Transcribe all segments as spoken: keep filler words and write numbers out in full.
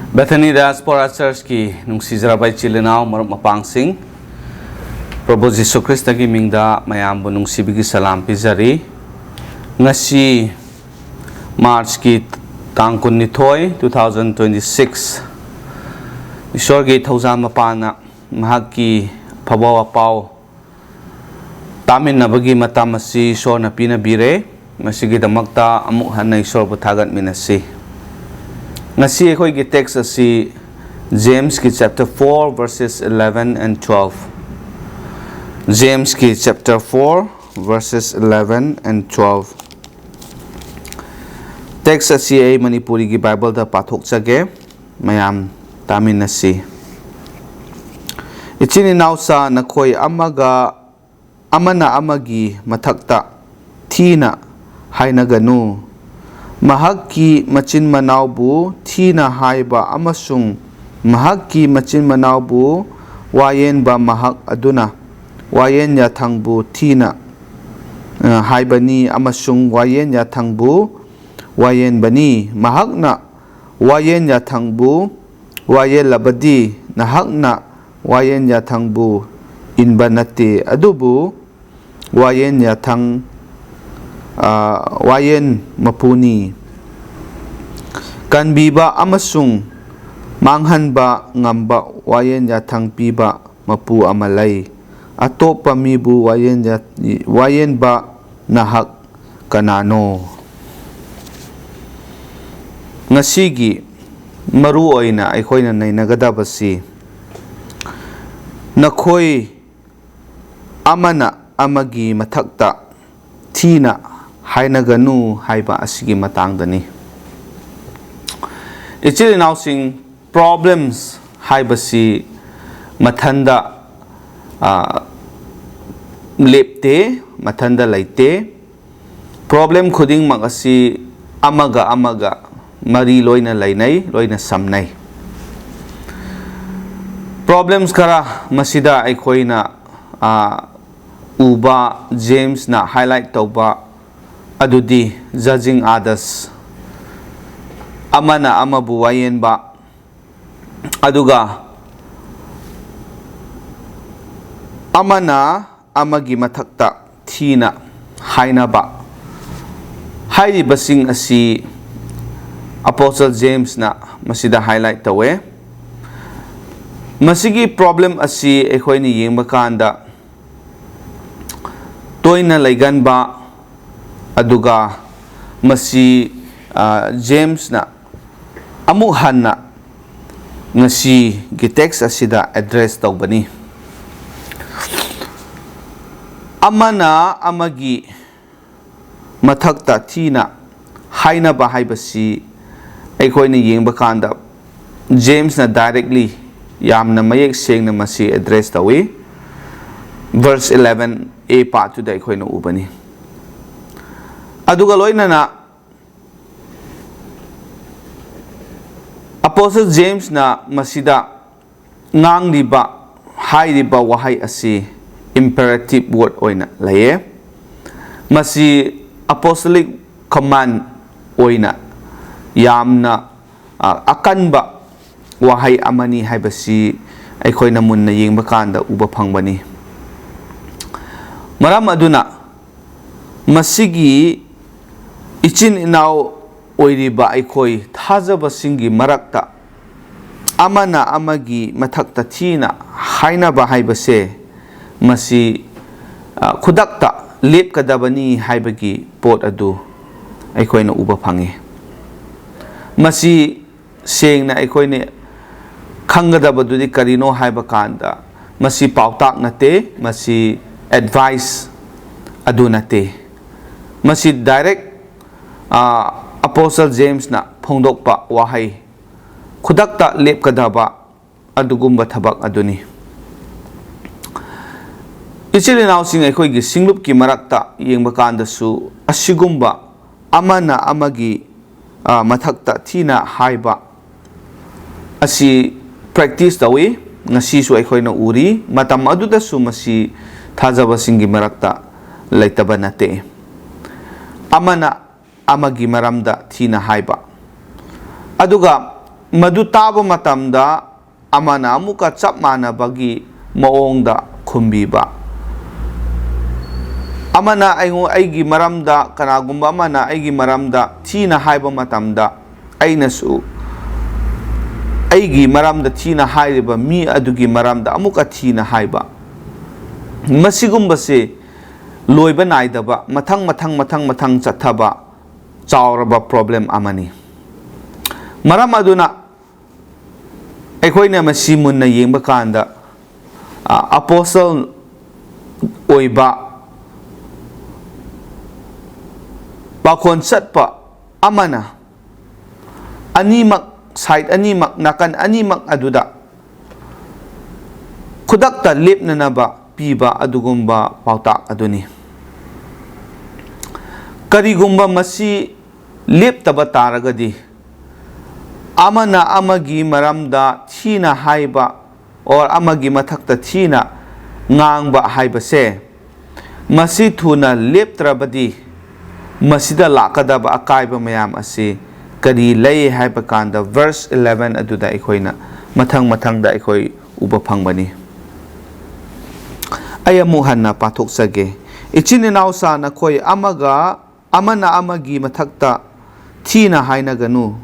Bethany Diaspora Churchꯀꯤ ꯅꯨꯡꯁꯤꯖꯔꯕ ꯏꯆꯤꯜ ꯏꯅꯥꯎ, ꯃꯔꯨꯞ ꯃꯄꯥꯡꯁꯤꯡ, ꯄ꯭ꯔꯚꯨ ꯖꯤꯁꯨ ꯈ꯭ꯔꯤꯁꯇꯒꯤ ꯃꯤꯡꯗ ꯃꯌꯥꯝꯕꯨ ꯅꯨꯡꯁꯤꯕꯒꯤ ꯁꯂꯥꯝ ꯄꯤꯖꯔꯤ꯫ ꯉꯁꯤ ꯃꯥꯔꯆꯀꯤ ꯇꯥꯡ ꯀꯨꯟꯅꯤꯊꯣꯏ, two thousand twenty six, ꯏꯁꯣꯔꯒꯤ ꯊꯧꯖꯥꯜ ꯃꯄꯥꯅ ꯃꯍꯥꯛꯀꯤ ꯐꯕ ꯋꯥꯄꯥꯎ ꯇꯥꯃꯤꯟꯅꯕꯒꯤ ꯃꯇꯝ ꯑꯁꯤ ꯏꯁꯣꯔꯅ ꯄꯤꯅꯕꯤꯔꯦ꯫ ꯃꯁꯤꯒꯤꯗꯃꯛꯇ ꯑꯃꯨꯛ ꯍꯟꯅ ꯏꯁꯣꯔꯕꯨ ꯊꯥꯒꯠꯃꯤꯟꯅꯁꯤ꯫ ꯉꯁꯤ ꯑꯩꯈꯣꯏꯒꯤ text ꯑꯁꯤ Jamesꯀꯤ chapter four verses eleven and twelve꯫ Jamesꯀꯤ chapter four verses eleven and twelve꯫ Text ꯑꯁꯤ ꯑꯩ ꯃꯅꯤꯄꯨꯔꯤꯒꯤ Bibleꯗ ꯄꯥꯊꯣꯛꯆꯒꯦ꯫ ꯃꯌꯥꯝ ꯇꯥꯃꯤꯟꯅꯁꯤ꯫ ꯏꯆꯤꯟ ꯏꯅꯥꯎꯁꯥ, ꯅꯈꯣꯏ ꯑꯃꯒ, ꯑꯃꯅ ꯑꯃꯒꯤ ꯃꯊꯛꯇ ꯊꯤꯅ ꯍꯥꯏꯅꯒꯅꯨ꯫ ꯃꯍꯥꯛꯀꯤ ꯃꯆꯤꯟ ꯃꯅꯥꯎꯕꯨ ꯊꯤꯅ ꯍꯥꯏꯕ ꯑꯃꯁꯨꯡ ꯃꯍꯥꯛꯀꯤ ꯃꯆꯤꯟ ꯃꯅꯥꯎꯕꯨ ꯋꯥꯌꯦꯟꯕ ꯃꯍꯥꯛ ꯑꯗꯨꯅ ꯋꯥꯌꯦꯟ ꯌꯥꯊꯪꯕꯨ ꯊꯤꯅ, ꯑ, ꯍꯥꯏꯕꯅꯤ ꯑꯃꯁꯨꯡ ꯋꯥꯌꯦꯟ ꯌꯥꯊꯪꯕꯨ ꯋꯥꯌꯦꯟꯕꯅꯤ꯫ ꯃꯍꯥꯛꯅ ꯋꯥꯌꯦꯟ ꯌꯥꯊꯪꯕꯨ ꯋꯥꯌꯦꯜꯂꯕꯗꯤ ꯅꯍꯥꯛꯅ ꯋꯥꯌꯦꯟ ꯌꯥꯊꯪꯕꯨ ꯏꯟꯕ ꯅꯠꯇꯦ, ꯑꯗꯨꯕꯨ ꯋꯥꯌꯦꯟ ꯌꯥꯊꯪ, ꯑ, ꯋꯥꯌꯦꯟ ꯃꯄꯨꯅꯤ꯫ ꯀꯟꯕꯤꯕ ꯑꯃꯁꯨꯡ ꯃꯥꯡꯍꯟꯕ ꯉꯝꯕ ꯋꯥꯌꯦꯟ ꯌꯥꯊꯪ ꯄꯤꯕ ꯃꯄꯨ ꯑꯃ ꯂꯩ꯫ ꯑꯇꯣꯞꯄ ꯃꯤꯕꯨ ꯋꯥꯌꯦꯟ ꯌꯥ-, ꯋꯥꯌꯦꯟꯕ ꯅꯍꯥꯛ ꯀꯅꯥꯅꯣ? ꯉꯁꯤꯒꯤ ꯃꯔꯨ ꯑꯣꯏꯅ ꯑꯩꯈꯣꯏꯅ ꯅꯩꯅꯒꯗꯕꯁꯤ, ꯅꯈꯣꯏ ꯑꯃꯅ ꯑꯃꯒꯤ ꯃꯊꯛꯇ ꯊꯤꯅ ꯍꯥꯏꯅꯒꯅꯨ ꯍꯥꯏꯕ ꯑꯁꯤꯒꯤ ꯃꯇꯥꯡꯗꯅꯤ꯫ ꯏꯆꯤꯜ ꯏꯅꯥꯎꯁꯤꯡ, problems ꯍꯥꯏꯕꯁꯤ ꯃꯊꯟꯗ, ꯑ, ꯂꯦꯞꯇꯦ, ꯃꯊꯟꯗ ꯂꯩꯇꯦ꯫ Problem ꯈꯨꯗꯤꯡꯃꯛ ꯑꯁꯤ ꯑꯃꯒ ꯑꯃꯒ ꯃꯔꯤ ꯂꯣꯏꯅ ꯂꯩꯅꯩ, ꯂꯣꯏꯅ ꯁꯝꯅꯩ꯫ Problems ꯈꯔ ꯃꯁꯤꯗ ꯑꯩꯈꯣꯏꯅ, ꯑ, ꯎꯕ, Jamesꯅ highlight ꯇꯧꯕ ꯑꯗꯨꯗꯤ judging others, ꯑꯃꯅ ꯑꯃꯕꯨ ꯋꯥꯌꯦꯟꯕ, ꯑꯗꯨꯒ ꯑꯃꯅ ꯑꯃꯒꯤ ꯃꯊꯛꯇ ꯊꯤꯅ ꯍꯥꯏꯅꯕ ꯍꯥꯏꯔꯤꯕꯁꯤꯡ ꯑꯁꯤ ꯑꯄꯣꯁꯇꯜ ꯖꯦꯝꯁꯅ ꯃꯁꯤꯗ highlight ꯇꯧꯋꯦ꯫ ꯃꯁꯤꯒꯤ problem ꯑꯁꯤ ꯑꯩꯈꯣꯏꯅ ꯌꯦꯡꯕ ꯀꯥꯟꯗ ꯇꯣꯏꯅ ꯂꯩꯒꯟꯕ, ꯑꯗꯨꯒ ꯃꯁꯤ, ꯑ, ꯖꯦꯝꯁꯅ ꯑꯃꯨꯛ ꯍꯟꯅ ꯉꯁꯤꯒꯤ text ꯑꯁꯤꯗ address ꯇꯧꯕꯅꯤ꯫ ꯑꯃꯅ ꯑꯃꯒꯤ ꯃꯊꯛꯇ ꯊꯤꯅ ꯍꯥꯏꯅꯕ ꯍꯥꯏꯕꯁꯤ ꯑꯩꯈꯣꯏꯅ ꯌꯦꯡꯕ ꯀꯥꯟꯗ ꯖꯦꯝꯁꯅ directly ꯌꯥꯝꯅ ꯃꯌꯦꯛ ꯁꯦꯡꯅ ꯃꯁꯤ address ꯇꯧꯏ꯫ Verse eleven A part ꯇꯨꯗ ꯑꯩꯈꯣꯏꯅ ꯎꯕꯅꯤ꯫ ꯑꯗꯨꯒ ꯂꯣꯏꯅꯅ ꯑꯄꯣꯁꯇꯜ ꯖꯦꯝꯁꯅ ꯃꯁꯤꯗ ꯉꯥꯡꯂꯤꯕ, ꯍꯥꯏꯔꯤꯕ ꯋꯥꯍꯩ ꯑꯁꯤ imperative word ꯑꯣꯏꯅ ꯂꯩꯌꯦ꯫ ꯃꯁꯤ apostolic command ꯑꯣꯏꯅ ꯌꯥꯝꯅ, ꯑ, ꯑꯀꯟꯕ ꯋꯥꯍꯩ ꯑꯃꯅꯤ ꯍꯥꯏꯕꯁꯤ ꯑꯩꯈꯣꯏꯅ ꯃꯨꯟꯅ ꯌꯦꯡꯕ ꯀꯥꯟꯗ ꯎꯕ ꯐꯪꯕꯅꯤ꯫ ꯃꯔꯝ ꯑꯗꯨꯅ ꯃꯁꯤꯒꯤ ꯏꯆꯤꯟ ꯏꯅꯥꯎ ꯑꯣꯏꯔꯤꯕ ꯑꯩꯈꯣꯏ ꯊꯥꯖꯕꯁꯤꯡꯒꯤ ꯃꯔꯛꯇ ꯑꯃꯅ ꯑꯃꯒꯤ ꯃꯊꯛꯇ ꯊꯤꯅ ꯍꯥꯏꯅꯕ ꯍꯥꯏꯕꯁꯦ, ꯃꯁꯤ, ꯑ, ꯈꯨꯗꯛꯇ ꯂꯦꯞꯀꯗꯕꯅꯤ ꯍꯥꯏꯕꯒꯤ ꯄꯣꯠ ꯑꯗꯨ ꯑꯩꯈꯣꯏꯅ ꯎꯕ ꯐꯪꯉꯤ꯫ ꯃꯁꯤ ꯁꯦꯡꯅ ꯑꯩꯈꯣꯏꯅ ꯈꯪꯒꯗꯕꯗꯨꯗꯤ ꯀꯔꯤꯅꯣ ꯍꯥꯏꯕ ꯀꯥꯟꯗ, ꯃꯁꯤ ꯄꯥꯎꯇꯥꯛ ꯅꯠꯇꯦ, ꯃꯁꯤ advice ꯑꯗꯨ ꯅꯠꯇꯦ꯫ ꯃꯁꯤ direct, ꯑ, ꯑꯄꯣꯁꯇꯜ ꯖꯦꯝꯁꯅ ꯐꯣꯡꯗꯣꯛꯄ ꯋꯥꯍꯩ, ꯈꯨꯗꯛꯇ ꯂꯦꯞꯀꯗꯕ ꯑꯗꯨꯒꯨꯝꯕ ꯊꯕꯛ ꯑꯗꯨꯅꯤ꯫ ꯏꯆꯤꯜ ꯏꯅꯥꯎꯁꯤꯡ, ꯑꯩꯈꯣꯏꯒꯤ ꯁꯤꯡꯂꯨꯞꯀꯤ ꯃꯔꯛꯇ ꯌꯦꯡꯕ ꯀꯥꯟꯗꯁꯨ ꯑꯁꯤꯒꯨꯝꯕ ꯑꯃꯅ ꯑꯃꯒꯤ, ꯑ, ꯃꯊꯛꯇ ꯊꯤꯅ ꯍꯥꯏꯕ ꯑꯁꯤ practice ꯇꯧꯏ꯫ ꯉꯁꯤꯁꯨ ꯑꯩꯈꯣꯏꯅ ꯎꯔꯤ꯫ ꯃꯇꯝ ꯑꯗꯨꯗꯁꯨ ꯃꯁꯤ ꯊꯥꯖꯕꯁꯤꯡꯒꯤ ꯃꯔꯛꯇ ꯂꯩꯇꯕ ꯅꯠꯇꯦ꯫ ꯑꯃꯅ ꯑꯃꯒꯤ ꯃꯔꯝꯗ ꯊꯤꯅ ꯍꯥꯏꯕ꯫ ꯑꯗꯨꯒ ꯃꯗꯨ ꯇꯥꯕ ꯃꯇꯝꯗ ꯑꯃꯅ ꯑꯃꯨꯛꯀ ꯆꯞ ꯃꯥꯟꯅꯕꯒꯤ ꯃꯑꯣꯡꯗ ꯈꯨꯝꯕꯤꯕ꯫ ꯑꯃꯅ ꯑꯩꯉꯣꯟ-, ꯑꯩꯒꯤ ꯃꯔꯝꯗ, ꯀꯅꯥꯒꯨꯝꯕ ꯑꯃꯅ ꯑꯩꯒꯤ ꯃꯔꯝꯗ ꯊꯤꯅ ꯍꯥꯏꯕ ꯃꯇꯝꯗ, ꯑꯩꯅꯁꯨ ꯑꯩꯒꯤ ꯃꯔꯝꯗ ꯊꯤꯅ ꯍꯥꯏꯔꯤꯕ ꯃꯤ ꯑꯗꯨꯒꯤ ꯃꯔꯝꯗ ꯑꯃꯨꯛꯀ ꯊꯤꯅ ꯍꯥꯏꯕ꯫ ꯃꯁꯤꯒꯨꯝꯕꯁꯤ ꯂꯣꯏꯕ ꯅꯥꯏꯗꯕ, ꯃꯊꯪ, ꯃꯊꯪ, ꯃꯊꯪ, ꯃꯊꯪ ꯆꯠꯊꯕ ꯆꯥꯎꯔꯕ problem ꯑꯃꯅꯤ꯫ ꯃꯔꯝ ꯑꯗꯨꯅ, ꯑꯩꯈꯣꯏꯅ ꯃꯁꯤ ꯃꯨꯟꯅ ꯌꯦꯡꯕ ꯀꯥꯟꯗ, ꯑ, apostle ꯑꯣꯏꯕ, ꯄꯥꯈꯣꯟ ꯆꯠꯄ ꯑꯃꯅ ꯑꯅꯤꯃꯛ, side ꯑꯅꯤꯃꯛ, ꯅꯥꯀꯟ ꯑꯅꯤꯃꯛ ꯑꯗꯨꯗ ꯈꯨꯗꯛꯇ ꯂꯦꯞꯅꯅꯕ ꯄꯤꯕ ꯑꯗꯨꯒꯨꯝꯕ ꯄꯥꯎꯇꯥꯛ ꯑꯗꯨꯅꯤ꯫ ꯀꯔꯤꯒꯨꯝꯕ ꯃꯁꯤ ꯂꯦꯞꯇꯕ ꯇꯥꯔꯒꯗꯤ, ꯑꯃꯅ ꯑꯃꯒꯤ ꯃꯔꯝꯗ ꯊꯤꯅ ꯍꯥꯏꯕ or ꯑꯃꯒꯤ ꯃꯊꯛꯇ ꯊꯤꯅ ꯉꯥꯡꯕ ꯍꯥꯏꯕꯁꯦ, ꯃꯁꯤ ꯊꯨꯅ ꯂꯦꯞꯇ꯭ꯔꯕꯗꯤ, ꯃꯁꯤꯗ ꯂꯥꯛꯀꯗꯕ ꯑꯀꯥꯏꯕ ꯃꯌꯥꯝ ꯑꯁꯤ ꯀꯔꯤ ꯂꯩ ꯍꯥꯏꯕ ꯀꯥꯟꯗ, verse eleven ꯑꯗꯨꯗ ꯑꯩꯈꯣꯏꯅ ꯃꯊꯪ ꯃꯊꯪꯗ ꯑꯩꯈꯣꯏ ꯎꯕ ꯐꯪꯕꯅꯤ꯫ ꯑꯩ ꯑꯃꯨꯛ ꯍꯟꯅ ꯄꯥꯊꯣꯛꯆꯒꯦ꯫ ꯏꯆꯤꯟ ꯏꯅꯥꯎꯁꯥ, ꯅꯈꯣꯏ ꯑꯃꯒ ꯑꯃꯅ ꯑꯃꯒꯤ ꯃꯊꯛꯇ ꯊꯤꯅ ꯍꯥꯏꯅꯒꯅꯨ꯫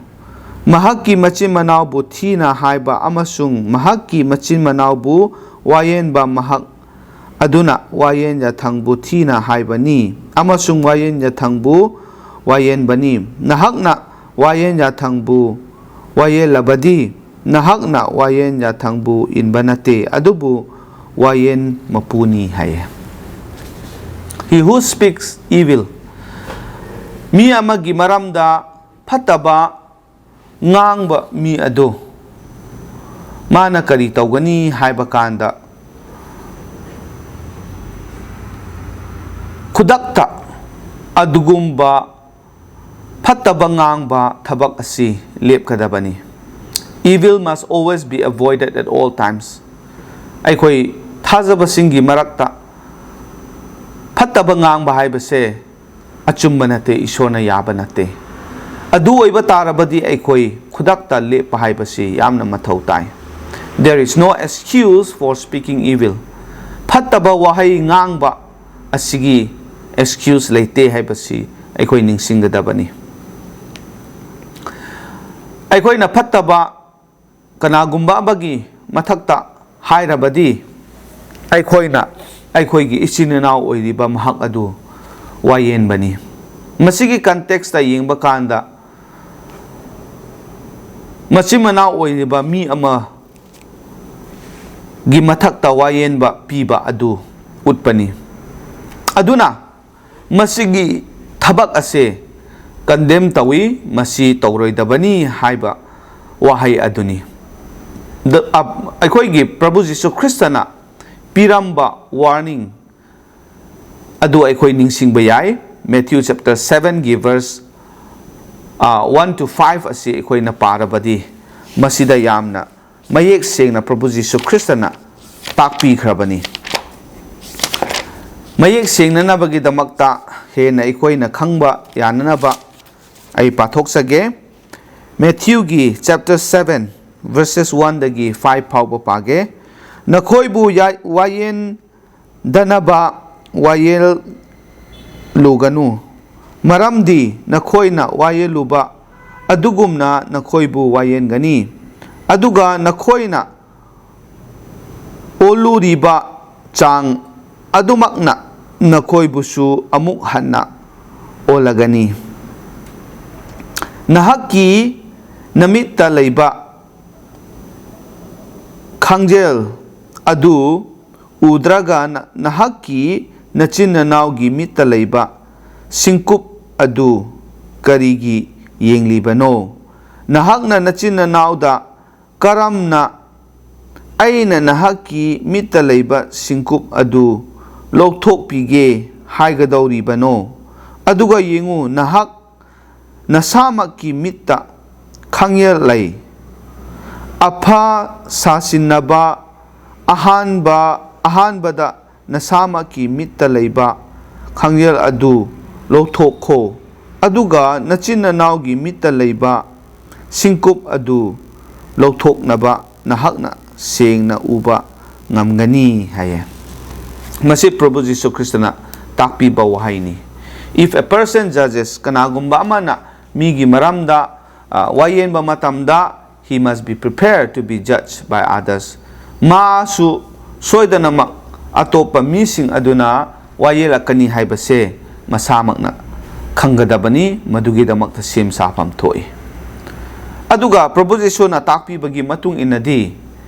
ꯃꯍꯥꯛꯀꯤ ꯃꯆꯤꯟ ꯃꯅꯥꯎꯕꯨ ꯊꯤꯅ ꯍꯥꯏꯕ ꯑꯃꯁꯨꯡ ꯃꯍꯥꯛꯀꯤ ꯃꯆꯤꯟ ꯃꯅꯥꯎꯕꯨ ꯋꯥꯌꯦꯟꯕ ꯃꯍꯥꯛ ꯑꯗꯨꯅ ꯋꯥꯌꯦꯟ ꯌꯥꯊꯪꯕꯨ ꯊꯤꯅ ꯍꯥꯏꯕꯅꯤ, ꯑꯃꯁꯨꯡ ꯋꯥꯌꯦꯟ ꯌꯥꯊꯪꯕꯨ ꯋꯥꯌꯦꯟꯕꯅꯤ꯫ ꯅꯍꯥꯛꯅ ꯋꯥꯌꯦꯟ ꯌꯥꯊꯪꯕꯨ ꯋꯥꯌꯦꯜꯂꯕꯗꯤ, ꯅꯍꯥꯛꯅ ꯋꯥꯌꯦꯟ ꯌꯥꯊꯪꯕꯨ ꯏꯟꯕ ꯅꯠꯇꯦ, ꯑꯗꯨꯕꯨ ꯋꯥꯌꯦꯟ ꯃꯄꯨꯅꯤ ꯍꯥꯏꯌꯦ꯫ He who speaks evil, ꯃꯤ ꯑꯃꯒꯤ ꯃꯔꯝꯗ ꯐꯠꯇꯕ ꯉꯥꯡꯕ ꯃꯤ ꯑꯗꯨ, ꯃꯥꯅ ꯀꯔꯤ ꯇꯧꯒꯅꯤ ꯍꯥꯏꯕ ꯀꯥꯟꯗ, ꯈꯨꯗꯛꯇ ꯑꯗꯨꯒꯨꯝꯕ ꯐꯠꯇꯕ ꯉꯥꯡꯕ ꯊꯕꯛ ꯑꯁꯤ ꯂꯦꯞꯀꯗꯕꯅꯤ꯫ Evil must always be avoided at all times. ꯑꯩꯈꯣꯏ ꯊꯥꯖꯕꯁꯤꯡꯒꯤ ꯃꯔꯛꯇ ꯐꯠꯇꯕ ꯉꯥꯡꯕ ꯍꯥꯏꯕꯁꯦ ꯑꯆꯨꯝꯕ ꯅꯠꯇꯦ, ꯏꯁꯣꯔꯅ ꯌꯥꯕ ꯅꯠꯇꯦ꯫ ꯑꯗꯨ ꯑꯣꯏꯕ ꯇꯥꯔꯕꯗꯤ ꯑꯩꯈꯣꯏ ꯈꯨꯗꯛꯇ ꯂꯦꯞꯄ ꯍꯥꯏꯕꯁꯤ ꯌꯥꯝꯅ ꯃꯊꯧ ꯇꯥꯏ꯫ There is no excuse for speaking evil. ꯐꯠꯇꯕ ꯋꯥꯍꯩ ꯉꯥꯡꯕ ꯑꯁꯤꯒꯤ excuse ꯂꯩꯇꯦ ꯍꯥꯏꯕꯁꯤ ꯑꯩꯈꯣꯏ ꯅꯤꯡꯁꯤꯡꯒꯗꯕꯅꯤ꯫ ꯑꯩꯈꯣꯏꯅ ꯐꯠꯇꯕ ꯀꯅꯥꯒꯨꯝꯕ ꯑꯃꯒꯤ ꯃꯊꯛꯇ ꯍꯥꯏꯔꯕꯗꯤ, ꯑꯩꯈꯣꯏꯅ ꯑꯩꯈꯣꯏꯒꯤ ꯏꯆꯤꯟ ꯏꯅꯥꯎ ꯑꯣꯏꯔꯤꯕ ꯃꯍꯥꯛ ꯑꯗꯨ ꯋꯥꯌꯦꯟꯕꯅꯤ꯫ ꯃꯁꯤꯒꯤ context ꯌꯦꯡꯕ ꯀꯥꯟꯗ, ꯃꯆꯤꯟ ꯃꯅꯥꯎ ꯑꯣꯏꯔꯤꯕ ꯃꯤ ꯑꯃꯒꯤ ꯃꯊꯛꯇ ꯋꯥꯌꯦꯟꯕ ꯄꯤꯕ ꯑꯗꯨ ꯎꯠꯄꯅꯤ꯫ ꯑꯗꯨꯅ, ꯃꯁꯤꯒꯤ ꯊꯕꯛ ꯑꯁꯦ condemn ꯇꯧꯏ, ꯃꯁꯤ ꯇꯧꯔꯣꯏꯗꯕꯅꯤ ꯍꯥꯏꯕ ꯋꯥꯍꯩ ꯑꯗꯨꯅꯤ꯫ The- ꯑ- ꯑꯩꯈꯣꯏꯒꯤ ꯄ꯭ꯔꯚꯨ ꯖꯤꯁꯨ ꯈ꯭ꯔꯤꯁꯇꯅ ꯄꯤꯔꯝꯕ warning ꯑꯗꯨ ꯑꯩꯈꯣꯏ ꯅꯤꯡꯁꯤꯡꯕ ꯌꯥꯏ꯫ Matthew chapter seven ꯒꯤ verse, ꯑ, one to five ꯑꯁꯤ ꯑꯩꯈꯣꯏꯅ ꯄꯥꯔꯕꯗꯤ, ꯃꯁꯤꯗ ꯌꯥꯝꯅ ꯃꯌꯦꯛ ꯁꯦꯡꯅ ꯄ꯭ꯔꯚꯨ ꯖꯤꯁꯨ ꯈ꯭ꯔꯤꯁꯇꯅ ꯇꯥꯛꯄꯤꯈ꯭ꯔꯕꯅꯤ꯫ ꯃꯌꯦꯛ ꯁꯦꯡꯅꯅꯕꯒꯤꯗꯃꯛꯇ ꯍꯦꯟꯅ ꯑꯩꯈꯣꯏꯅ ꯈꯪꯕ ꯌꯥꯅꯅꯕ ꯑꯩ ꯄꯥꯊꯣꯛꯆꯒꯦ꯫ Matthew ꯒꯤ chapter seven verses one ꯗꯒꯤ five ꯐꯥꯎꯕ ꯄꯥꯒꯦ꯫ "ꯅꯈꯣꯏꯕꯨ ꯌꯥ-, ꯋꯥꯌꯦꯟꯗꯅꯕ ꯋꯥꯌꯦꯜꯂꯨꯒꯅꯨ, ꯃꯔꯝꯗꯤ ꯅꯈꯣꯏꯅ ꯋꯥꯌꯦꯜꯂꯨꯕ ꯑꯗꯨꯒꯨꯝꯅ ꯅꯈꯣꯏꯕꯨ ꯋꯥꯌꯦꯟꯒꯅꯤ, ꯑꯗꯨꯒ ꯅꯈꯣꯏꯅ ꯑꯣꯜꯂꯨꯔꯤꯕ ꯆꯥꯡ ꯑꯗꯨꯃꯛꯅ ꯅꯈꯣꯏꯕꯨꯁꯨ ꯑꯃꯨꯛ ꯍꯟꯅ ꯑꯣꯜꯂꯒꯅꯤ꯫ ꯅꯍꯥꯛꯀꯤ ꯅꯃꯤꯠꯇ ꯂꯩꯕ ꯈꯥꯡꯖꯦꯜ ꯑꯗꯨ ꯎꯗ꯭ꯔꯒ ꯅ-, ꯅꯍꯥꯛꯀꯤ ꯅꯆꯤꯟ ꯅꯅꯥꯎꯒꯤ ꯃꯤꯠꯇ ꯂꯩꯕ ꯁꯤꯡꯀꯨꯞ ꯑꯗꯨ ꯀꯔꯤꯒꯤ ꯌꯦꯡꯂꯤꯕꯅꯣ? ꯅꯍꯥꯛꯅ ꯅꯆꯤꯟ ꯅꯅꯥꯎꯗ ꯀꯔꯝꯅ ꯑꯩꯅ ꯅꯍꯥꯛꯀꯤ ꯃꯤꯠꯇ ꯂꯩꯕ ꯁꯤꯡꯀꯨꯞ ꯑꯗꯨ ꯂꯧꯊꯣꯛꯄꯤꯒꯦ ꯍꯥꯏꯒꯗꯧꯔꯤꯕꯅꯣ? ꯑꯗꯨꯒ ꯌꯦꯡꯉꯨ, ꯅꯍꯥꯛ ꯅꯁꯥꯃꯛꯀꯤ ꯃꯤꯠꯇ ꯈꯥꯡꯌꯦꯜ ꯂꯩ꯫ ꯑꯐ ꯁꯥꯁꯤꯟꯅꯕ ꯑꯍꯥꯟꯕ, ꯑꯍꯥꯟꯕꯗ ꯅꯁꯥꯃꯛꯀꯤ ꯃꯤꯠꯇ ꯂꯩꯕ ꯈꯥꯡꯌꯦꯜ ꯑꯗꯨ ꯂꯧꯊꯣꯛꯈꯣ, ꯑꯗꯨꯒ ꯅꯆꯤꯟ ꯅꯅꯥꯎꯒꯤ ꯃꯤꯠꯇ ꯂꯩꯕ ꯁꯤꯡꯀꯨꯞ ꯑꯗꯨ ꯂꯧꯊꯣꯛꯅꯕ ꯅꯍꯥꯛꯅ ꯁꯦꯡꯅ ꯎꯕ ꯉꯝꯒꯅꯤ ꯍꯥꯏꯌꯦ꯫ ꯃꯁꯤ ꯄ꯭ꯔꯚꯨ ꯖꯤꯁꯨ ꯈ꯭ꯔꯤꯁꯇꯅ ꯇꯥꯛꯄꯤꯕ ꯋꯥꯍꯩꯅꯤ꯫ If a person judges, ꯀꯅꯥꯒꯨꯝꯕ ꯑꯃꯅ ꯃꯤꯒꯤ ꯃꯔꯝꯗ, ꯑ, ꯋꯥꯌꯦꯟꯕ ꯃꯇꯝꯗ, he must be prepared to be judged by others. ꯃꯥꯁꯨ ꯁꯣꯏꯗꯅꯃꯛ ꯑꯇꯣꯞꯄ ꯃꯤꯁꯤꯡ ꯑꯗꯨꯅ ꯋꯥꯌꯦꯜꯂꯛꯀꯅꯤ ꯍꯥꯏꯕꯁꯦ ꯃꯁꯥꯃꯛꯅ ꯈꯪꯒꯗꯕꯅꯤ, ꯃꯗꯨꯒꯤꯗꯃꯛꯇ ꯁꯦꯝ ꯁꯥꯐꯝ ꯊꯣꯛꯏ꯫ ꯑꯗꯨꯒ ꯄ꯭ꯔꯚꯨ ꯖꯤꯁꯨꯅ ꯇꯥꯛꯄꯤꯕꯒꯤ ꯃꯇꯨꯡ ꯏꯟꯅꯗꯤ,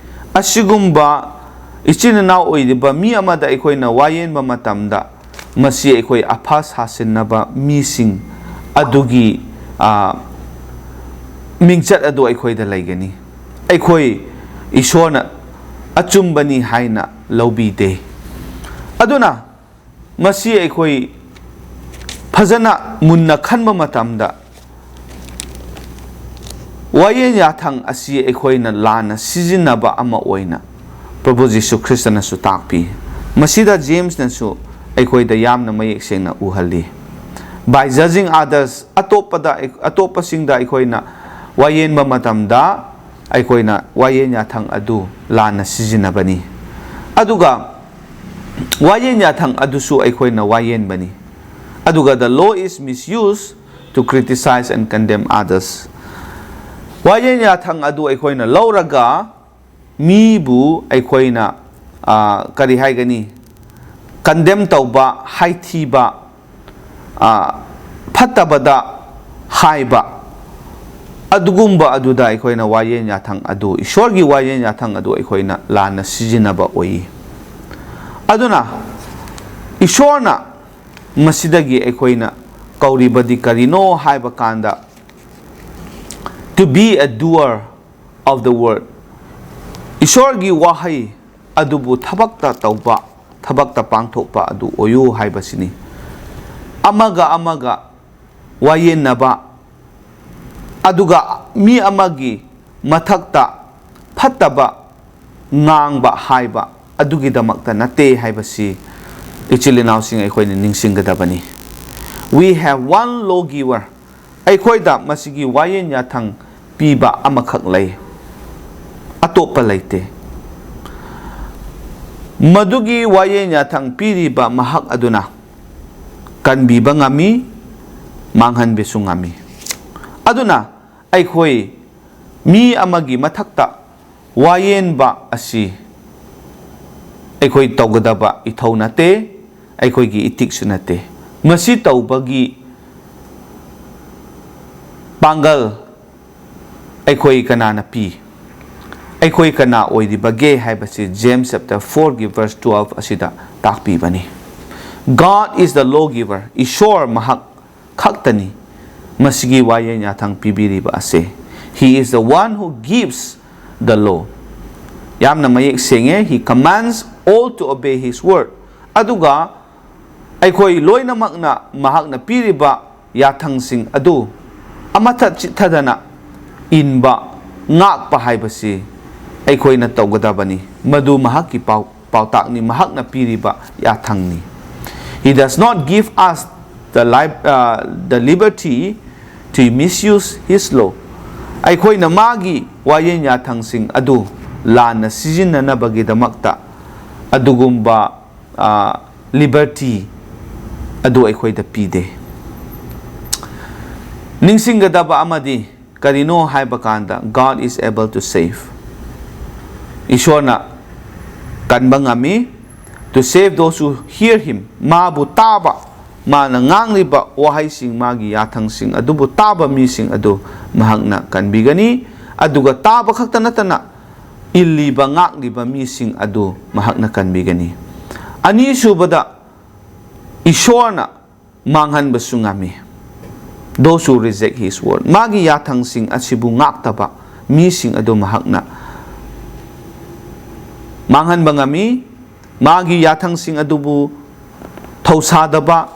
ꯑꯁꯤꯒꯨꯝꯕ ꯏꯆꯤꯟ ꯏꯅꯥꯎ ꯑꯣꯏꯔꯤꯕ ꯃꯤ ꯑꯃꯗ ꯑꯩꯈꯣꯏꯅ ꯋꯥꯌꯦꯟꯕ ꯃꯇꯝꯗ, ꯃꯁꯤ ꯑꯩꯈꯣꯏ ꯑꯐ ꯁꯥꯁꯤꯟꯅꯕ ꯃꯤꯁꯤꯡ ꯑꯗꯨꯒꯤ, ꯑ, ꯃꯤꯡꯆꯠ ꯑꯗꯨ ꯑꯩꯈꯣꯏꯗ ꯂꯩꯒꯅꯤ꯫ ꯑꯩꯈꯣꯏ ꯏꯁꯣꯔꯅ ꯑꯆꯨꯝꯕꯅꯤ ꯍꯥꯏꯅ ꯂꯧꯕꯤꯗꯦ꯫ ꯑꯗꯨꯅ ꯃꯁꯤ ꯑꯩꯈꯣꯏ ꯐꯖꯅ ꯃꯨꯟꯅ ꯈꯟꯕ ꯃꯇꯝꯗ, ꯋꯥꯌꯦꯜ ꯌꯥꯊꯪ ꯑꯁꯤ ꯑꯩꯈꯣꯏꯅ ꯂꯥꯟꯅ ꯁꯤꯖꯤꯟꯅꯕ ꯑꯃ ꯑꯣꯏꯅ ꯄ꯭ꯔꯚꯨ ꯖꯤꯁꯨ ꯈ꯭ꯔꯤꯁꯇꯅꯁꯨ ꯇꯥꯛꯄꯤ꯫ ꯃꯁꯤꯗ ꯖꯦꯝꯁꯅꯁꯨ ꯑꯩꯈꯣꯏꯗ ꯌꯥꯝꯅ ꯃꯌꯦꯛ ꯁꯦꯡꯅ ꯎꯍꯜꯂꯤ꯫ By judging others, ꯑꯇꯣꯞꯄꯗ, ꯑꯇꯣꯞꯄꯁꯤꯡꯗ ꯑꯩꯈꯣꯏꯅ ꯋꯥꯌꯦꯟꯕ ꯃꯇꯝꯗ, ꯑꯩꯈꯣꯏꯅ ꯋꯥꯌꯦꯜ ꯌꯥꯊꯪ ꯑꯗꯨ ꯂꯥꯟꯅ ꯁꯤꯖꯤꯟꯅꯕꯅꯤ꯫ ꯑꯗꯨꯒ ꯋꯥꯌꯦꯜ ꯌꯥꯊꯪ ꯑꯗꯨꯁꯨ ꯑꯩꯈꯣꯏꯅ ꯋꯥꯌꯦꯟꯕꯅꯤ꯫ ꯑꯗꯨꯒ the law is misused to criticize and condemn others. ꯋꯥꯌꯦꯜ ꯌꯥꯊꯪ ꯑꯗꯨ ꯑꯩꯈꯣꯏꯅ ꯂꯧꯔꯒ ꯃꯤꯕꯨ ꯑꯩꯈꯣꯏꯅ, ꯑ, ꯀꯔꯤ ꯍꯥꯏꯒꯅꯤ, condemn ꯇꯧꯕ, ꯍꯥꯏꯊꯤꯕ, ꯑ, ꯐꯠꯇꯕꯗ ꯍꯥꯏꯕ, ꯑꯗꯨꯒꯨꯝꯕ ꯑꯗꯨꯗ ꯑꯩꯈꯣꯏꯅ ꯋꯥꯌꯦꯜ ꯌꯥꯊꯪ ꯑꯗꯨ, ꯏꯁꯣꯔꯒꯤ ꯋꯥꯌꯦꯜ ꯌꯥꯊꯪ ꯑꯗꯨ ꯑꯩꯈꯣꯏꯅ ꯂꯥꯟꯅ ꯁꯤꯖꯤꯟꯅꯕ ꯑꯣꯏ꯫ ꯑꯗꯨꯅ ꯏꯁꯣꯔꯅ ꯃꯁꯤꯗꯒꯤ ꯑꯩꯈꯣꯏꯅ ꯀꯧꯔꯤꯕꯗꯤ ꯀꯔꯤꯅꯣ ꯍꯥꯏꯕ ꯀꯥꯟꯗ, "To be a doer of the word." ꯏꯁꯣꯔꯒꯤ ꯋꯥꯍꯩ ꯑꯗꯨꯕꯨ ꯊꯕꯛꯇ ꯇꯧꯕ, ꯊꯕꯛꯇ ꯄꯥꯡꯊꯣꯛꯄ ꯑꯗꯨ ꯑꯣꯏꯌꯨ ꯍꯥꯏꯕꯁꯤꯅꯤ꯫ ꯑꯃꯒ ꯑꯃꯒ ꯋꯥꯌꯦꯟꯅꯕ, ꯑꯗꯨꯒ ꯃꯤ ꯑꯃꯒꯤ ꯃꯊꯛꯇ ꯐꯠꯇꯕ ꯉꯥꯡꯕ ꯍꯥꯏꯕ ꯑꯗꯨꯒꯤꯗꯃꯛꯇ ꯅꯠꯇꯦ ꯍꯥꯏꯕꯁꯤ ꯏꯆꯤꯜ ꯏꯅꯥꯎꯁꯤꯡ ꯑꯩꯈꯣꯏꯅ ꯅꯤꯡꯁꯤꯡꯒꯗꯕꯅꯤ꯫ We have one lawgiver. ꯑꯩꯈꯣꯏꯗ ꯃꯁꯤꯒꯤ ꯋꯥꯌꯦꯟ ꯌꯥꯊꯪ ꯄꯤꯕ ꯑꯃꯈꯛ ꯂꯩ, ꯑꯇꯣꯞꯄ ꯂꯩꯇꯦ꯫ ꯃꯗꯨꯒꯤ ꯋꯥꯌꯦꯟ ꯌꯥꯊꯪ ꯄꯤꯔꯤꯕ ꯃꯍꯥꯛ ꯑꯗꯨꯅ ꯀꯟꯕꯤꯕ ꯉꯝꯃꯤ, ꯃꯥꯡꯍꯟꯕꯁꯨ ꯉꯝꯃꯤ꯫ ꯑꯗꯨꯅ ꯑꯩꯈꯣꯏ ꯃꯤ ꯑꯃꯒꯤ ꯃꯊꯛꯇ ꯋꯥꯌꯦꯟꯕ ꯑꯁꯤ ꯑꯩꯈꯣꯏ ꯇꯧꯒꯗꯕ ꯏꯊꯧ ꯅꯠꯇꯦ, ꯑꯩꯈꯣꯏꯒꯤ ꯏꯊꯤꯛꯁꯨ ꯅꯠꯇꯦ꯫ ꯃꯁꯤ ꯇꯧꯕꯒꯤ ꯄꯥꯡꯒꯜ ꯑꯩꯈꯣꯏ ꯀꯅꯥꯅ ꯄꯤ? ꯑꯩꯈꯣꯏ ꯀꯅꯥ ꯑꯣꯏꯔꯤꯕꯒꯦ ꯍꯥꯏꯕꯁꯤ James chapter four ꯒꯤ verse twelve ꯑꯁꯤꯗ ꯇꯥꯛꯄꯤꯕꯅꯤ꯫ God is the lawgiver. ꯏꯁꯣꯔ ꯃꯍꯥꯛ ꯈꯛꯇꯅꯤ ꯃꯁꯤꯒꯤ ꯋꯥꯌꯦꯟ ꯌꯥꯊꯪ ꯄꯤꯕꯤꯔꯤꯕ ꯑꯁꯦ꯫ He is the one who gives the law. ꯌꯥꯝꯅ ꯃꯌꯦꯛ ꯁꯦꯡꯉꯦ꯫ He commands all to obey his word. ꯑꯗꯨꯒ ꯑꯩꯈꯣꯏ ꯂꯣꯏꯅꯃꯛꯅ ꯃꯍꯥꯛꯅ ꯄꯤꯔꯤꯕ ꯌꯥꯊꯪꯁꯤꯡ ꯑꯗꯨ ꯑꯃꯠꯇ ꯆꯤꯠꯊꯗꯅ ꯏꯟꯕ, ꯉꯥꯛꯄ ꯍꯥꯏꯕꯁꯤ ꯑꯩꯈꯣꯏꯅ ꯇꯧꯒꯗꯕꯅꯤ꯫ ꯃꯗꯨ ꯃꯍꯥꯛꯀꯤ ꯄꯥꯎ-, ꯄꯥꯎꯇꯥꯛꯅꯤ, ꯃꯍꯥꯛꯅ ꯄꯤꯔꯤꯕ ꯌꯥꯊꯪꯅꯤ꯫ He does not give us the li-, uh, the liberty to misuse his law. ꯑꯩꯈꯣꯏꯅ ꯃꯥꯒꯤ ꯋꯥꯌꯦꯟ ꯌꯥꯊꯪꯁꯤꯡ ꯑꯗꯨ ꯂꯥꯟꯅ ꯁꯤꯖꯤꯟꯅꯅꯕꯒꯤꯗꯃꯛꯇ ꯑꯗꯨꯒꯨꯝꯕ, ꯑ, liberty ꯑꯗꯨ ꯑꯩꯈꯣꯏꯗ ꯄꯤꯗꯦ꯫ ꯅꯤꯡꯁꯤꯡꯒꯗꯕ ꯑꯃꯗꯤ ꯀꯔꯤꯅꯣ ꯍꯥꯏꯕ ꯀꯥꯟꯗ, God is able to save. ꯏꯁꯣꯔꯅ ꯀꯟꯕ ꯉꯝꯃꯤ꯫ To save those who hear him. ꯃꯥꯕꯨ ꯇꯥꯕ, ꯃꯥꯅ ꯉꯥꯡꯂꯤꯕ ꯋꯥꯍꯩꯁꯤꯡ, ꯃꯥꯒꯤ ꯌꯥꯊꯪꯁꯤꯡ ꯑꯗꯨꯕꯨ ꯇꯥꯕ ꯃꯤꯁꯤꯡ ꯑꯗꯨ ꯃꯍꯥꯛꯅ ꯀꯟꯕꯤꯒꯅꯤ꯫ ꯑꯗꯨꯒ ꯇꯥꯕ ꯈꯛꯇ ꯅꯠꯇꯅ ꯏꯜꯂꯤꯕ, ꯉꯥꯛꯂꯤꯕ ꯃꯤꯁꯤꯡ ꯑꯗꯨ ꯃꯍꯥꯛꯅ ꯀꯟꯕꯤꯒꯅꯤ꯫ ꯑꯅꯤꯁꯨꯕꯗ, ꯏꯁꯣꯔꯅ ꯃꯥꯡꯍꯟꯕꯁꯨ ꯉꯝꯃꯤ꯫ Those who reject his word. ꯃꯥꯒꯤ ꯌꯥꯊꯪꯁꯤꯡ ꯑꯁꯤꯕꯨ ꯉꯥꯛꯇꯕ ꯃꯤꯁꯤꯡ ꯑꯗꯨ ꯃꯍꯥꯛꯅ ꯃꯥꯡꯍꯟꯕ ꯉꯝꯃꯤ꯫ ꯃꯥꯒꯤ ꯌꯥꯊꯪꯁꯤꯡ ꯑꯗꯨꯕꯨ ꯊꯧꯁꯥꯗꯕ,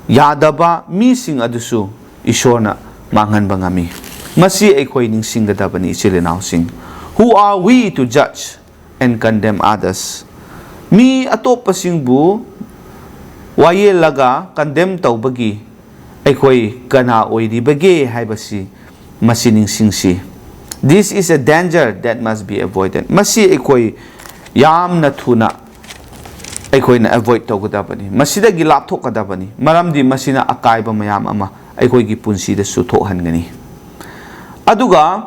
ꯌꯥꯗꯕ ꯃꯤꯁꯤꯡ ꯑꯗꯨꯁꯨ ꯏꯁꯣꯔꯅ ꯃꯥꯡꯍꯟꯕ ꯉꯝꯃꯤ꯫ ꯃꯁꯤ ꯑꯩꯈꯣꯏ ꯅꯤꯡꯁꯤꯡꯒꯗꯕꯅꯤ, ꯏꯆꯤꯜ ꯏꯅꯥꯎꯁꯤꯡ꯫ Who are we to judge and condemn others? ꯃꯤ ꯑꯇꯣꯞꯄꯁꯤꯡꯕꯨ ꯋꯥꯌꯦꯜꯂꯒ condemn ꯇꯧꯕꯒꯤ ꯑꯩꯈꯣꯏ ꯀꯅꯥ ꯑꯣꯏꯔꯤꯕꯒꯦ ꯍꯥꯏꯕꯁꯤ ꯃꯁꯤ ꯅꯤꯡꯁꯤꯡꯁꯤ꯫ This is a danger that must be avoided. ꯃꯁꯤ ꯑꯩꯈꯣꯏ ꯌꯥꯝꯅ ꯊꯨꯅ ꯑꯩꯈꯣꯏꯅ avoid ꯇꯧꯒꯗꯕꯅꯤ, ꯃꯁꯤꯗꯒꯤ ꯂꯥꯞꯊꯣꯛꯀꯗꯕꯅꯤ, ꯃꯔꯝꯗꯤ ꯃꯁꯤꯅ ꯑꯀꯥꯏꯕ ꯃꯌꯥꯝ ꯑꯃ ꯑꯩꯈꯣꯏꯒꯤ ꯄꯨꯟꯁꯤꯗꯁꯨ ꯊꯣꯛꯍꯟꯒꯅꯤ꯫ ꯑꯗꯨꯒ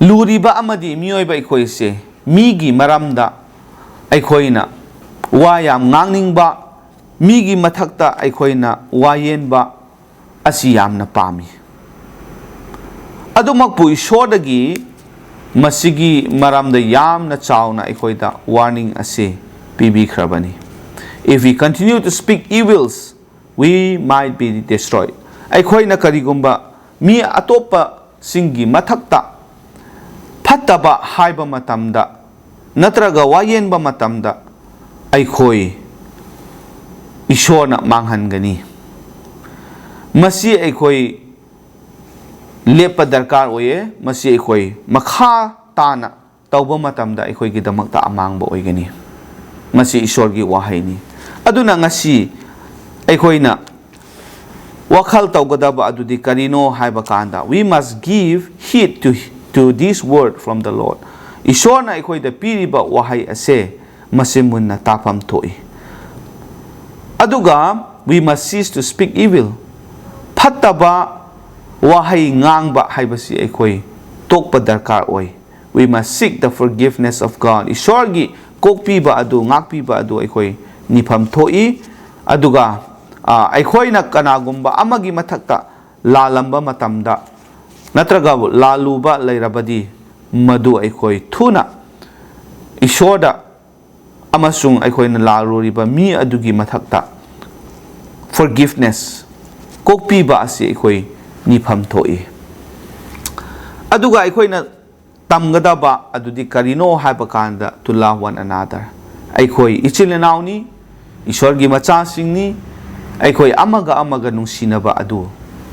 ꯂꯨꯔꯤꯕ ꯑꯃꯗꯤ ꯃꯤꯑꯣꯏꯕ ꯑꯩꯈꯣꯏꯁꯦ ꯃꯤꯒꯤ ꯃꯔꯝꯗ ꯑꯩꯈꯣꯏꯅ ꯋꯥ ꯌꯥꯝ ꯉꯥꯡꯅꯤꯡꯕ, ꯃꯤꯒꯤ ꯃꯊꯛꯇ ꯑꯩꯈꯣꯏꯅ ꯋꯥ ꯌꯦꯟꯕ ꯑꯁꯤ ꯌꯥꯝꯅ ꯄꯥꯝꯃꯤ꯫ ꯑꯗꯨꯃꯛꯄꯨ ꯏꯁꯣꯔꯗꯒꯤ ꯃꯁꯤꯒꯤ ꯃꯔꯝꯗ ꯌꯥꯝꯅ ꯆꯥꯎꯅ ꯑꯩꯈꯣꯏꯗ warning ꯑꯁꯤ ꯄꯤꯕꯤꯈ꯭ꯔꯕꯅꯤ꯫ If we continue to speak evils, we might be destroyed. ꯑꯩꯈꯣꯏꯅ ꯀꯔꯤꯒꯨꯝꯕ ꯃꯤ ꯑꯇꯣꯞꯄꯁꯤꯡꯒꯤ ꯃꯊꯛꯇ ꯐꯠꯇꯕ ꯍꯥꯏꯕ ꯃꯇꯝꯗ ꯅꯠꯇ꯭ꯔꯒ ꯋꯥꯌꯦꯟꯕ ꯃꯇꯝꯗ ꯑꯩꯈꯣꯏ ꯏꯁꯣꯔꯅ ꯃꯥꯡꯍꯟꯒꯅꯤ꯫ ꯃꯁꯤ ꯑꯩꯈꯣꯏ ꯂꯦꯞꯄ ꯗꯔꯀꯥꯔ ꯑꯣꯏꯌꯦ꯫ ꯃꯁꯤ ꯑꯩꯈꯣꯏ ꯃꯈꯥ ꯇꯥꯅ ꯇꯧꯕ ꯃꯇꯝꯗ ꯑꯩꯈꯣꯏꯒꯤꯗꯃꯛꯇ ꯑꯃꯥꯡꯕ ꯑꯣꯏꯒꯅꯤ꯫ ꯃꯁꯤ ꯏꯁꯣꯔꯒꯤ ꯋꯥꯍꯩꯅꯤ꯫ ꯑꯗꯨꯅ ꯉꯁꯤ ꯑꯩꯈꯣꯏꯅ ꯋꯥꯈꯜ ꯇꯧꯒꯗꯕ ꯑꯗꯨꯗꯤ ꯀꯔꯤꯅꯣ ꯍꯥꯏꯕ ꯀꯥꯟꯗ, we must give heed to, to this word from the Lord. ꯏꯁꯣꯔꯅ ꯑꯩꯈꯣꯏꯗ ꯄꯤꯔꯤꯕ ꯋꯥꯍꯩ ꯑꯁꯦ ꯃꯁꯤ ꯃꯨꯟꯅ ꯇꯥꯐꯝ ꯊꯣꯛꯏ꯫ ꯑꯗꯨꯒ we must cease to speak evil. ꯐꯠꯇꯕ ꯋꯥꯍꯩ ꯉꯥꯡꯕ ꯍꯥꯏꯕꯁꯤ ꯑꯩꯈꯣꯏ ꯇꯣꯛꯄ ꯗꯔꯀꯥꯔ ꯑꯣꯏ꯫ We must seek the forgiveness of God. ꯏꯁꯣꯔꯒꯤ ꯀꯣꯛꯄꯤꯕ ꯑꯗꯨ, ꯉꯥꯛꯄꯤꯕ ꯑꯗꯨ ꯑꯩꯈꯣꯏ ꯅꯤꯐꯝ ꯊꯣꯛꯏ꯫ ꯑꯗꯨꯒ, ꯑ, ꯑꯩꯈꯣꯏꯅ ꯀꯅꯥꯒꯨꯝꯕ ꯑꯃꯒꯤ ꯃꯊꯛꯇ ꯂꯥꯜꯂꯝꯕ ꯃꯇꯝꯗ ꯅꯠꯇ꯭ꯔꯒ ꯂꯥꯜꯂꯨꯕ ꯂꯩꯔꯕꯗꯤ, ꯃꯗꯨ ꯑꯩꯈꯣꯏ ꯊꯨꯅ ꯏꯁꯣꯔꯗ ꯑꯃꯁꯨꯡ ꯑꯩꯈꯣꯏꯅ ꯂꯥꯜꯂꯨꯔꯤꯕ ꯃꯤ ꯑꯗꯨꯒꯤ ꯃꯊꯛꯇ forgiveness, ꯀꯣꯛꯄꯤꯕ ꯑꯁꯤ ꯑꯩꯈꯣꯏ ꯅꯤꯐꯝ ꯊꯣꯛꯏ꯫ ꯑꯗꯨꯒ ꯑꯩꯈꯣꯏꯅ ꯇꯝꯒꯗꯕ ꯑꯗꯨꯗꯤ ꯀꯔꯤꯅꯣ ꯍꯥꯏꯕ ꯀꯥꯟꯗ, to love one another. ꯑꯩꯈꯣꯏ ꯏꯆꯤꯜ ꯏꯅꯥꯎꯅꯤ, ꯏꯁꯣꯔꯒꯤ ꯃꯆꯥꯁꯤꯡꯅꯤ, ꯑꯩꯈꯣꯏ ꯑꯃꯒ ꯑꯃꯒ ꯅꯨꯡꯁꯤꯅꯕ ꯑꯗꯨ,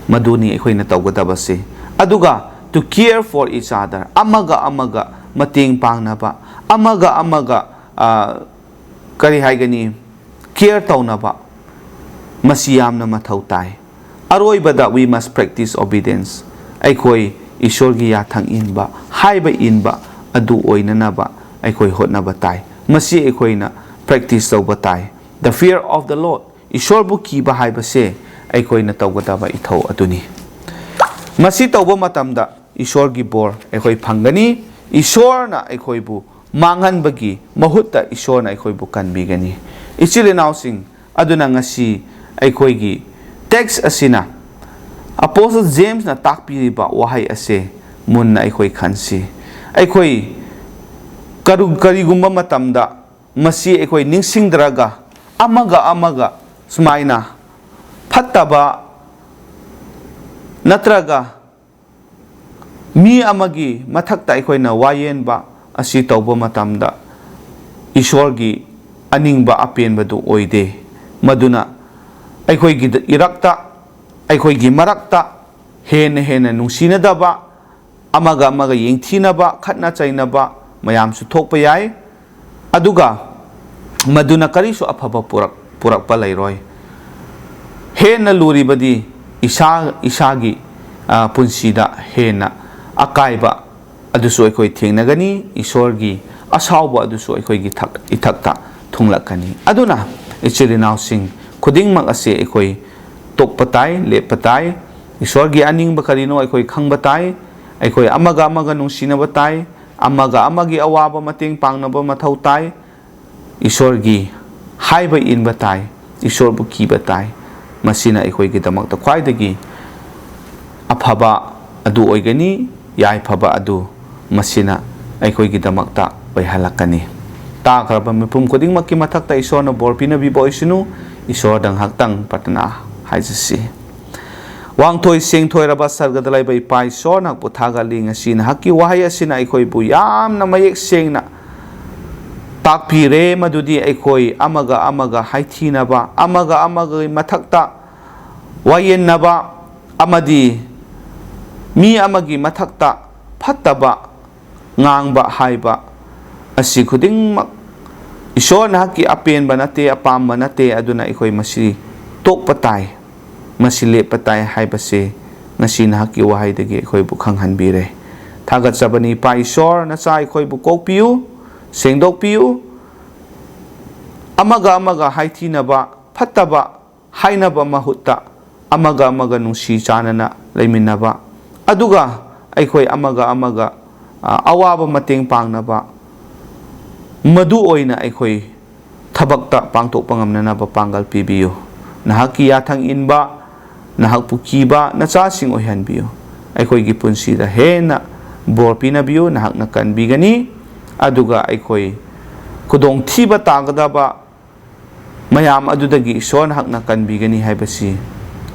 ꯃꯗꯨꯅꯤ ꯑꯩꯈꯣꯏꯅ ꯇꯧꯒꯗꯕꯁꯦ꯫ ꯑꯗꯨꯒ to care for each other, ꯑꯃꯒ ꯑꯃꯒ ꯃꯇꯦꯡ ꯄꯥꯡꯅꯕ, ꯑꯃꯒ ꯑꯃꯒ, ꯑ, ꯀꯔꯤ ꯍꯥꯏꯒꯅꯤ, ꯀꯦꯌꯔ ꯇꯧꯅꯕ ꯃꯁꯤ ꯌꯥꯝꯅ ꯃꯊꯧ ꯇꯥꯏ꯫ ꯑꯔꯣꯏꯕꯗ, we must practice obedience꯫ ꯑꯩꯈꯣꯏ ꯏꯁꯣꯔꯒꯤ ꯌꯥꯊꯪ ꯏꯟꯕ, ꯍꯥꯏꯕ ꯏꯟꯕ ꯑꯗꯨ ꯑꯣꯏꯅꯅꯕ ꯑꯩꯈꯣꯏ ꯍꯣꯠꯅꯕ ꯇꯥꯏ꯫ ꯃꯁꯤ ꯑꯩꯈꯣꯏꯅ ꯄ꯭ꯔꯦꯛꯇꯤꯁ ꯇꯧꯕ ꯇꯥꯏ꯫ The fear of the Lord, ꯏꯁꯣꯔꯕꯨ ꯀꯤꯕ ꯍꯥꯏꯕꯁꯦ ꯑꯩꯈꯣꯏꯅ ꯇꯧꯒꯗꯕ ꯏꯊꯧ ꯑꯗꯨꯅꯤ꯫ ꯃꯁꯤ ꯇꯧꯕ ꯃꯇꯝꯗ ꯏꯁꯣꯔꯒꯤ ꯕꯣꯔ ꯑꯩꯈꯣꯏ ꯐꯪꯒꯅꯤ꯫ ꯏꯁꯣꯔꯅ ꯑꯩꯈꯣꯏꯕꯨ ꯃꯥꯡꯍꯟꯕꯒꯤ ꯃꯍꯨꯠꯇ ꯏꯁꯣꯔꯅ ꯑꯩꯈꯣꯏꯕꯨ ꯀꯟꯕꯤꯒꯅꯤ꯫ ꯏꯆꯤꯜ ꯏꯅꯥꯎꯁꯤꯡ, ꯑꯗꯨꯅ ꯉꯁꯤ ꯑꯩꯈꯣꯏꯒꯤ ꯇꯦꯛꯁ ꯑꯁꯤꯅ ꯑꯄꯣꯁꯇꯜ ꯖꯦꯝꯁꯅ ꯇꯥꯛꯄꯤꯔꯤꯕ ꯋꯥꯍꯩ ꯑꯁꯦ ꯃꯨꯟꯅ ꯑꯩꯈꯣꯏ ꯈꯟꯁꯤ꯫ ꯑꯩꯈꯣꯏ ꯀꯔꯨ-, ꯀꯔꯤꯒꯨꯝꯕ ꯃꯇꯝꯗ ꯃꯁꯤ ꯑꯩꯈꯣꯏ ꯅꯤꯡꯁꯤꯡꯗ꯭ꯔꯒ ꯑꯃꯒ ꯑꯃꯒ ꯁꯨꯃꯥꯏꯅ ꯐꯠꯇꯕ ꯅꯠꯇ꯭ꯔꯒ ꯃꯤ ꯑꯃꯒꯤ ꯃꯊꯛꯇ ꯑꯩꯈꯣꯏꯅ ꯋꯥꯌꯦꯟꯕ ꯑꯁꯤ ꯇꯧꯕ ꯃꯇꯝꯗ ꯏꯁꯣꯔꯒꯤ ꯑꯅꯤꯡꯕ ꯑꯄꯦꯟꯕꯗꯨ ꯑꯣꯏꯗꯦ꯫ ꯃꯗꯨꯅ ꯑꯩꯈꯣꯏꯒꯤ ꯏꯔꯛꯇ, ꯑꯩꯈꯣꯏꯒꯤ ꯃꯔꯛꯇ ꯍꯦꯟꯅ ꯍꯦꯟꯅ ꯅꯨꯡꯁꯤꯅꯗꯕ, ꯑꯃꯒ ꯑꯃꯒ ꯌꯦꯡꯊꯤꯅꯕ, ꯈꯠꯅ ꯆꯩꯅꯕ ꯃꯌꯥꯝꯁꯨ ꯊꯣꯛꯄ ꯌꯥꯏ꯫ ꯑꯗꯨꯒ ꯃꯗꯨꯅ ꯀꯔꯤꯁꯨ ꯑꯐꯕ ꯄꯨꯔꯛ-, ꯄꯨꯔꯛꯄ ꯂꯩꯔꯣꯏ꯫ ꯍꯦꯟꯅ ꯂꯨꯔꯤꯕꯗꯤ ꯏꯁꯥ, ꯏꯁꯥꯒꯤ, ꯑ, ꯄꯨꯟꯁꯤꯗ ꯍꯦꯟꯅ ꯑꯀꯥꯏꯕ ꯑꯗꯨꯁꯨ ꯑꯩꯈꯣꯏ ꯊꯦꯡꯅꯒꯅꯤ, ꯏꯁꯣꯔꯒꯤ ꯑꯁꯥꯎꯕ ꯑꯗꯨꯁꯨ ꯑꯩꯈꯣꯏꯒꯤ ꯊꯛ-, ꯏꯊꯛꯇ ꯊꯨꯡꯂꯛꯀꯅꯤ꯫ ꯑꯗꯨꯅ ꯏꯆꯤꯜ ꯏꯅꯥꯎꯁꯤꯡ ꯈꯨꯗꯤꯡꯃꯛ ꯑꯁꯤ ꯑꯩꯈꯣꯏ ꯇꯣꯛꯄ ꯇꯥꯏ, ꯂꯦꯞꯄ ꯇꯥꯏ꯫ ꯏꯁꯣꯔꯒꯤ ꯑꯅꯤꯡꯕ ꯀꯔꯤꯅꯣ ꯑꯩꯈꯣꯏ ꯈꯪꯕ ꯇꯥꯏ꯫ ꯑꯩꯈꯣꯏ ꯑꯃꯒ ꯑꯃꯒ ꯅꯨꯡꯁꯤꯅꯕ ꯇꯥꯏ, ꯑꯃꯒ ꯑꯃꯒꯤ ꯑꯋꯥꯕ ꯃꯇꯦꯡ ꯄꯥꯡꯅꯕ ꯃꯊꯧ ꯇꯥꯏ꯫ ꯏꯁꯣꯔꯒꯤ ꯍꯥꯏꯕ ꯏꯟꯕ ꯇꯥꯏ, ꯏꯁꯣꯔꯕꯨ ꯀꯤꯕ ꯇꯥꯏ꯫ ꯃꯁꯤꯅ ꯑꯩꯈꯣꯏꯒꯤꯗꯃꯛꯇ ꯈ꯭ꯋꯥꯏꯗꯒꯤ ꯑꯐꯕ ꯑꯗꯨ ꯑꯣꯏꯒꯅꯤ, ꯌꯥꯏꯐꯕ ꯑꯗꯨ ꯃꯁꯤꯅ ꯑꯩꯈꯣꯏꯒꯤꯗꯃꯛꯇ ꯑꯣꯏꯍꯜꯂꯛꯀꯅꯤ꯫ ꯇꯥꯈ꯭ꯔꯕ ꯃꯤꯄꯨꯝ ꯈꯨꯗꯤꯡꯃꯛꯀꯤ ꯃꯊꯛꯇ ꯏꯁꯣꯔꯅ ꯕꯣꯔ ꯄꯤꯅꯕꯤꯕ ꯑꯣꯏꯁꯅꯨ꯫ ꯏꯁꯣꯔꯗ ꯉꯥꯏꯍꯥꯛꯇꯪ ꯄ꯭ꯔꯊꯅꯥ ꯍꯥꯏꯖꯁꯤ꯫ ꯋꯥꯡꯊꯣꯏ ꯁꯦꯡꯊꯣꯏꯔꯕ ꯁꯔꯒꯗ ꯂꯩꯕ ꯏꯄꯥ ꯏꯁꯣꯔ, ꯅꯍꯥꯛꯄꯨ ꯊꯥꯒꯠꯂꯤ꯫ ꯉꯁꯤ ꯅꯍꯥꯛꯀꯤ ꯋꯥꯍꯩ ꯑꯁꯤꯅ ꯑꯩꯈꯣꯏꯕꯨ ꯌꯥꯝꯅ ꯃꯌꯦꯛ ꯁꯦꯡꯅ ꯇꯥꯛꯄꯤꯔꯦ, ꯃꯗꯨꯗꯤ ꯑꯩꯈꯣꯏ ꯑꯃꯒ ꯑꯃꯒ ꯍꯥꯏꯊꯤꯅꯕ, ꯑꯃꯒ ꯑꯃꯒꯤ ꯃꯊꯛꯇ ꯋꯥꯌꯦꯟꯅꯕ ꯑꯃꯗꯤ ꯃꯤ ꯑꯃꯒꯤ ꯃꯊꯛꯇ ꯐꯠꯇꯕ ꯉꯥꯡꯕ ꯍꯥꯏꯕ ꯑꯁꯤ ꯈꯨꯗꯤꯡꯃꯛ ꯏꯁꯣꯔ ꯅꯍꯥꯛꯀꯤ ꯑꯄꯦꯟꯕ ꯅꯠꯇꯦ, ꯑꯄꯥꯝꯕ ꯅꯠꯇꯦ, ꯑꯗꯨꯅ ꯑꯩꯈꯣꯏ ꯃꯁꯤ ꯇꯣꯛꯄ ꯇꯥꯏ, ꯃꯁꯤ ꯂꯦꯞꯄ ꯇꯥꯏ ꯍꯥꯏꯕꯁꯤ ꯉꯁꯤ ꯅꯍꯥꯛꯀꯤ ꯋꯥꯍꯩꯗꯒꯤ ꯑꯩꯈꯣꯏꯕꯨ ꯈꯪꯍꯟꯕꯤꯔꯦ꯫ ꯊꯥꯒꯠꯆꯕꯅꯤ ꯏꯄꯥ ꯏꯁꯣꯔ, ꯅꯆꯥ ꯑꯩꯈꯣꯏꯕꯨ ꯀꯣꯛꯄꯤꯌꯨ, ꯁꯦꯡꯗꯣꯛꯄꯤꯌꯨ, ꯑꯃꯒ ꯑꯃꯒ ꯍꯥꯏꯊꯤꯅꯕ, ꯐꯠꯇꯕ ꯍꯥꯏꯅꯕ ꯃꯍꯨꯠꯇ ꯑꯃꯒ ꯑꯃꯒ ꯅꯨꯡꯁꯤ ꯆꯥꯟꯅꯅ ꯂꯩꯃꯤꯟꯅꯕ, ꯑꯗꯨꯒ ꯑꯩꯈꯣꯏ ꯑꯃꯒ ꯑꯃꯒ, ꯑ, ꯑꯋꯥꯕ ꯃꯇꯦꯡ ꯄꯥꯡꯅꯕ, ꯃꯗꯨ ꯑꯣꯏꯅ ꯑꯩꯈꯣꯏ ꯊꯕꯛꯇ ꯄꯥꯡꯊꯣꯛꯄ ꯉꯝꯅꯅꯕ ꯄꯥꯡꯒꯜ ꯄꯤꯕꯤꯌꯨ꯫ ꯅꯍꯥꯛꯀꯤ ꯌꯥꯊꯪ ꯏꯟꯕ, ꯅꯍꯥꯛꯄꯨ ꯀꯤꯕ ꯅꯆꯥꯁꯤꯡ ꯑꯣꯏꯍꯟꯕꯤꯌꯨ꯫ ꯑꯩꯈꯣꯏꯒꯤ ꯄꯨꯟꯁꯤꯗ ꯍꯦꯟꯅ ꯕꯣꯔ ꯄꯤꯅꯕꯤꯌꯨ꯫ ꯅꯍꯥꯛꯅ ꯀꯟꯕꯤꯒꯅꯤ, ꯑꯗꯨꯒ ꯑꯩꯈꯣꯏ ꯈꯨꯗꯣꯡꯊꯤꯕ ꯇꯥꯒꯗꯕ ꯃꯌꯥꯝ ꯑꯗꯨꯗꯒꯤ ꯏꯁꯣꯔ ꯅꯍꯥꯛꯅ ꯀꯟꯕꯤꯒꯅꯤ ꯍꯥꯏꯕꯁꯤ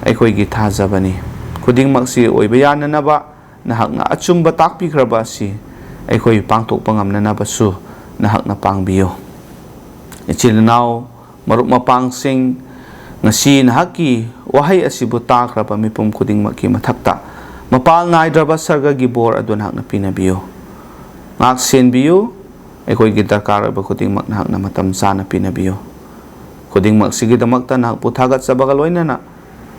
ꯑꯩꯈꯣꯏꯒꯤ ꯊꯥꯖꯕꯅꯤ꯫ ꯈꯨꯗꯤꯡꯃꯛꯁꯤ ꯑꯣꯏꯕ ꯌꯥꯅꯅꯕ ꯅꯍꯥꯛꯅ ꯑꯆꯨꯝꯕ ꯇꯥꯛꯄꯤꯈ꯭ꯔꯕ ꯑꯁꯤ ꯑꯩꯈꯣꯏ ꯄꯥꯡꯊꯣꯛꯄ ꯉꯝꯅꯅꯕꯁꯨ ꯅꯍꯥꯛꯅ ꯄꯥꯡꯕꯤꯌꯨ꯫ ꯏꯆꯤꯜ ꯏꯅꯥꯎ, ꯃꯔꯨꯞ ꯃꯄꯥꯡꯁꯤꯡ, ꯉꯁꯤ ꯅꯍꯥꯛꯀꯤ ꯋꯥꯍꯩ ꯑꯁꯤꯕꯨ ꯇꯥꯈ꯭ꯔꯕ ꯃꯤꯄꯨꯝ ꯈꯨꯗꯤꯡꯃꯛꯀꯤ ꯃꯊꯛꯇ ꯃꯄꯥꯜ ꯅꯥꯏꯗ꯭ꯔꯕ ꯁꯔꯒꯒꯤ ꯕꯣꯔ ꯑꯗꯨ ꯅꯍꯥꯛꯅ ꯄꯤꯅꯕꯤꯌꯨ꯫ ꯉꯥꯛ ꯁꯦꯟꯕꯤꯌꯨ꯫ ꯑꯩꯈꯣꯏꯒꯤ ꯗꯔꯀꯥꯔ ꯑꯣꯏꯕ ꯈꯨꯗꯤꯡꯃꯛ ꯅꯍꯥꯛꯅ ꯃꯇꯝ ꯆꯥꯅ ꯄꯤꯅꯕꯤꯌꯨ꯫ ꯈꯨꯗꯤꯡꯃꯛꯁꯤꯒꯤꯗꯃꯛꯇ ꯅꯍꯥꯛꯄꯨ ꯊꯥꯒꯠꯆꯕꯒ ꯂꯣꯏꯅꯅ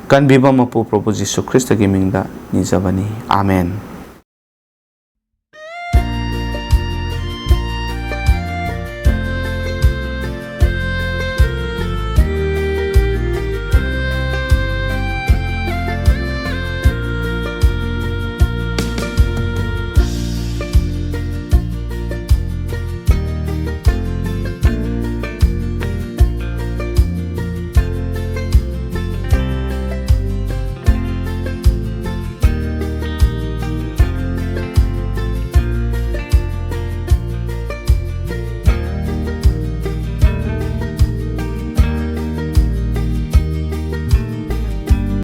ꯀꯟꯕꯤꯕ ꯃꯄꯨ ꯄ꯭ꯔꯚꯨ ꯖꯤꯁꯨ ꯈ꯭ꯔꯤꯁꯇꯒꯤ ꯃꯤꯡꯗ ꯅꯤꯖꯕꯅꯤ꯫ ꯑꯥꯃꯦꯟ꯫